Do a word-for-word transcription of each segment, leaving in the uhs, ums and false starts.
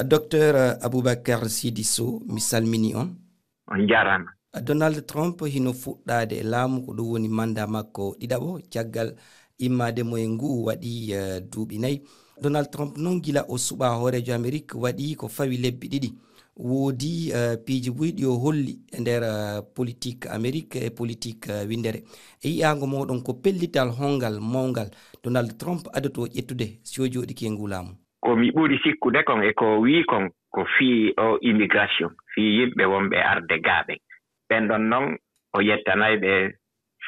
Docteur Aboubacar Sidi Sow, mi salmini on. On jarama. Donald Trump hino fuɗɗaade e laamu, ko ɗum woni manda makko ɗiɗaɓo caggal immaade mo e nguu waɗi, eh, duuɓi nayi. Donald Trump noon, gila o suɓaa hooreejo Amerik, waɗi ko fawi lebbi ɗiɗi. Woodi, eh, piiji buy ɗi o holli e nder, eh, politik Amerik e politik, eh, winndere. E yi'aango mooɗon, ko pellital hongal mawngal Donald Trump adotoo ƴettude si o jooɗike e nguu laamu? Ko mi ɓuri sikkude kon e ko wii kon ko fii o immigration, fii yimɓe wonɓe arde gaa ɓen. Ɓen ɗon non o yettanay ɓe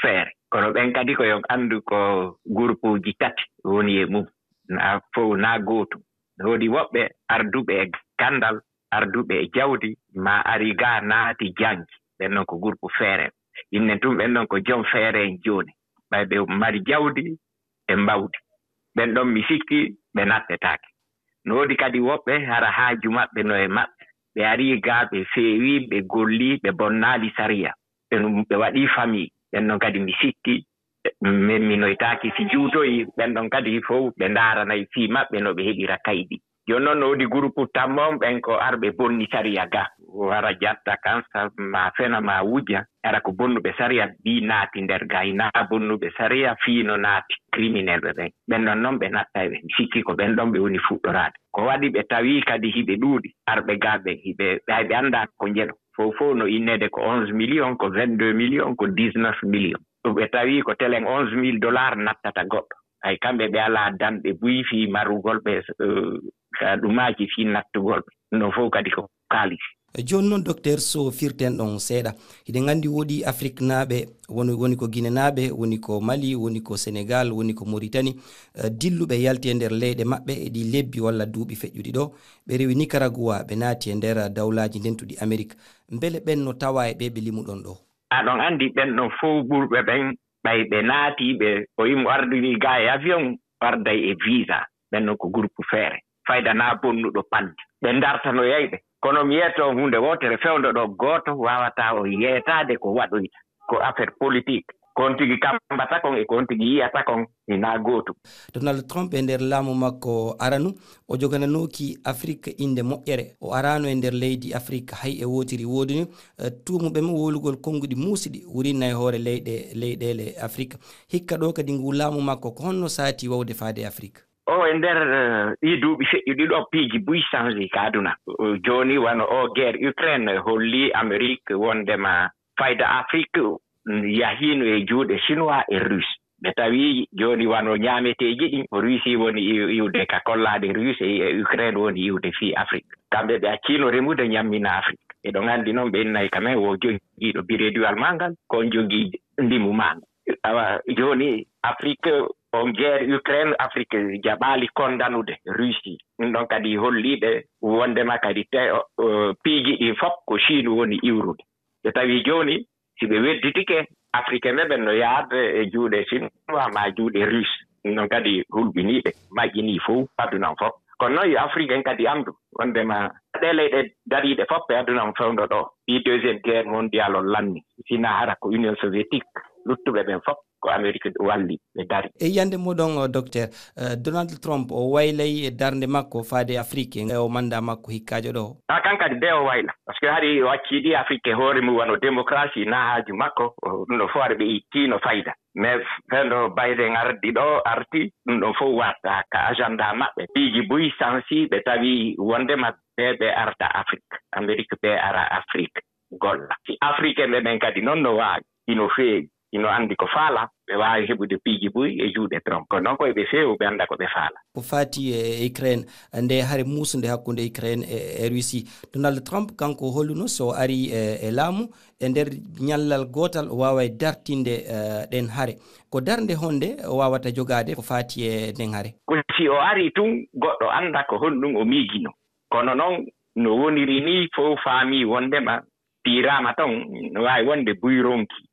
feere. Kono ɓen kadi ko yo anndu ko gurupuuji tati woni e mum, na fow na gootum. No woodi woɓɓe arduɓe e ganndal, arduɓe e jawdi, ma ari gaa naati janngi. Ɓen non ko gurpu feere. Innen tun ɓen ɗon ko jom feere en jooni. Ɓay ɓe mari jawdi, e mbawdi. Ɓen ɗon mi sikki ɓe nattetaake. No woodi kadi woɓɓe hara haaju maɓɓe no e maɓɓe. Ɓe arii gaa, ɓe feewii, ɓe gollii, ɓe bonnaali sariya. Ɓe ɗum, ɓe waɗii famii. Ɓen ɗon kadi mi sikki, ɓe memminoytaake si juutoyii. Ɓen ɗon kadi fow ɓe ndaaranay fii maɓɓe no ɓe heɓira kaydi. Jooni non no woodi gurupu tammo on, ɓen ko arɓe bonni sariya ga. Wara jatta kansa, ma fena, ma wujja. Hara ko bonnuɓe sariya bi naati nder ga, hinaa bonnuɓe sariya fii no naati, criminel ɓe ɓen. Ɓen ɗon non ɓe nattay ɓe. Mi sikki ko ɓen ɗon ɓe woni fuɗɗoraade. Ko waɗi ɓe tawi kadi hiɓe ɗuuɗi, arɓe ga ɓen, hiɓe, ɓay ɓe anndaa ko njeɗo. Fow fow no inneede ko onze million, ko vingt-deux million, ko dix-neuf million. Ɗum ɓe tawi ko telen onze mille dollars nattata goɗɗo. Hay kamɓe ɓe alaa danɗe buy fii marugol ɓe, eh, ka ɗumaaji fii nattugol ɓe. Ɗum ɗon fow kadi ko kaalis. Jooni non, Docteur, so firten ɗon seeɗa. Hiɗen nganndi woodi Afriknaaɓe, woni, woni ko Ginenaaɓe, woni ko Mali, woni ko Senegal, woni ko Moritani, eh, dilluɓe yalti e nder leyɗe maɓɓe e ɗi lebbi walla duuɓi feƴƴuɗi ɗo. Ɓe rewi Nicaragua, ɓe naati e nder dawlaaji ndentuɗi Amerik. Mbele ɓen no tawa e ɓe ɓe limuɗon ɗo? Aɗon anndi ɓen ɗon fow ɓurɓe ɓen, ɓay ɓe naati, ɓe, o immo ardini ga e avion, arday e visa. Ɓen non ko groupe feere. Fayda na bonnuɗo paldi. Ɓe dartanoyay ɓe. Kono mi yeeto huunde wootere fewndo ɗo, gooto waawataa o yeetaade ko waɗoyta. Ko affaire politique. Ko on tigi kambata kon e ko on tigi yi'ata kon, hinaa gootum. Donald Trump e nder laamu makko aranu, o jogananooki Afrik innde moƴƴere. O araano e nder leydi Afrik hay e wootiri wooduni, eh, tuumuɓe mo wowlugol konnguɗi muusiɗi wurinna e hoore leyɗe, leyɗeele Afrik. Hikka ɗo kadi ngu laamu makko ko honno saati wawde faade Afrik? O e nder, eh, ɗii duuɓi feƴƴuɗi ɗo, piiji buy change ka aduna. O, jooni wano o guerre Ukraine holli Amérique wondema fayda Afrik yahiino e juuɗe Chinois e Russe. Ɓe tawi jooni wano ñaameteeji ɗin, ko Russie woni iw-, iwde ka kollaade Russe e, e Ukraine woni iwde fii Afrik. Kamɓe ɓe acciino remude ñammina Afrik. Eɗon anndi non ɓe innay ka men wo jogiiɗo bireeduwal maa ngal, ko on jogii ndimu maa ngal. Awa, jooni Afrik, on guerre Ukraine, Afrik jaɓaali kondanude Russie. Ɗum ɗon kadi holliiɓe wondema kadi te, o, o, piiji ɗin fof ko Chine woni iwrude. Ɓe tawi jooni, si ɓe wedditike, Afrique ɓe ɓen no yaade e juuɗe Chinois ma juuɗe Russe. Ɗum ɗon kadi hulɓiniiɓe, majjinii fof, aduna on fof. Kono noon yo Afrique en kadi anndu wondema ɗee leyɗe dariiɗe fof e aduna on fewndo ɗo, ɗi deuxième guerre mondiale on lanni, sinaa hara ko Union soviétique, luttuɓe ɓen fof ko Amérique walli ɓe dari. E yiyannde moɗon, o, Docteur, eh, Donald Trump o waylay e darnde makko faade Afrique e o manda makko hikkaajo ɗo? A, kan kadi de o wayla. Parce que hari o accii ɗi Afrique e hoore mum wano démocratie na haaju makko, o, ɗum ɗo fof hari ɓe itti no fayda. Mais fewndo Biden ardi ɗo, arti, ɗum ɗon fof warta ka agenda maɓɓe. Piiji buy sansi ɓe tawi wondema ɓe, ɓe arta Afrique. Amérique ɓe ara Afrique golla. Si Afrique ɓe ɓen kadi noon no waawi, ino feewi, ino anndi ko faala, ɓe waawi heɓude piiji buy e juuɗe Trump. Kono noon ko ɓe feewi, ɓe annda ko ɓe faala. Ko faati e Ukraine, nde hare muusunde hakkunde Ukraine e, e Russie, Donald Trump kanko holluno so o ari e, e laamu, e nder ñallal gootal o waaway dartinde, eh, ɗen hare. Ko darnde honde o waawata jogaade ko faati e nden hare? Ko si o ari tun, goɗɗo annda ko honɗum o miijino. Kono noon, no woniri nii, fof faami wondema piiraama ton, no waawi wonde buy ronki.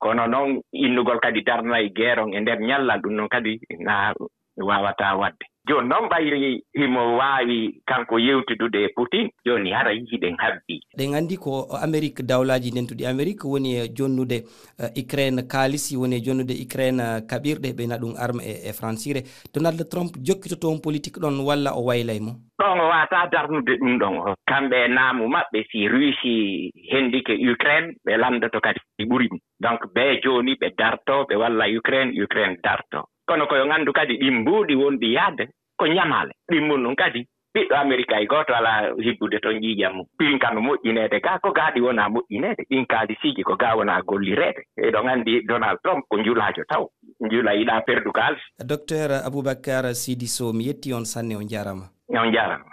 Kono noon, innugol kadi darnay guerre on e nder ñallal, ɗum noon kadi na waawataa waɗde. Jooni noon ɓayri himo waawi kanko yewtidude e Putin, jooni hara hiɗen habbii. Ɗen anndi ko Amerik, dawlaaji ndentuɗi Amerik woni e jonnude eh, Ukraine kaalisi, woni e jonnude Ukraine eh, kaɓirɗe, ɓe na ɗum arme e, e francire. Donald Trump jokkito toon politik ɗon walla o waylay mo? Ɗon o waawataa darnude ɗum ɗon. O, kamɓe e naamu maɓɓe, si Russie hendike Ukraine, ɓe lanndoto kadi ɓuri ɗum. Donc, ɓe jooni ɓe darto, ɓe walla Ukraine, Ukraine darto. Kono ko yo nganndu kadi ɗin mbuuɗi wonɗi yahde ko ñamaale. Ɗin mun ɗum kadi ɓiɗɗo Amerika hay gooto alaa hibbude toon ƴiiƴam mum. Ɗin ka no moƴƴineede gaa, ko gaa ɗi wonaa moƴƴineede. Ɗin kaalisiiji ko gaa wonaa gollireede. Eɗon anndi Donald Trump ko njulaajo taw. Njula yiɗaa perdu kaalis. Docteur Aboubacar Sidi Sow, mi yetti on sanne, on jaarama. On jaarama.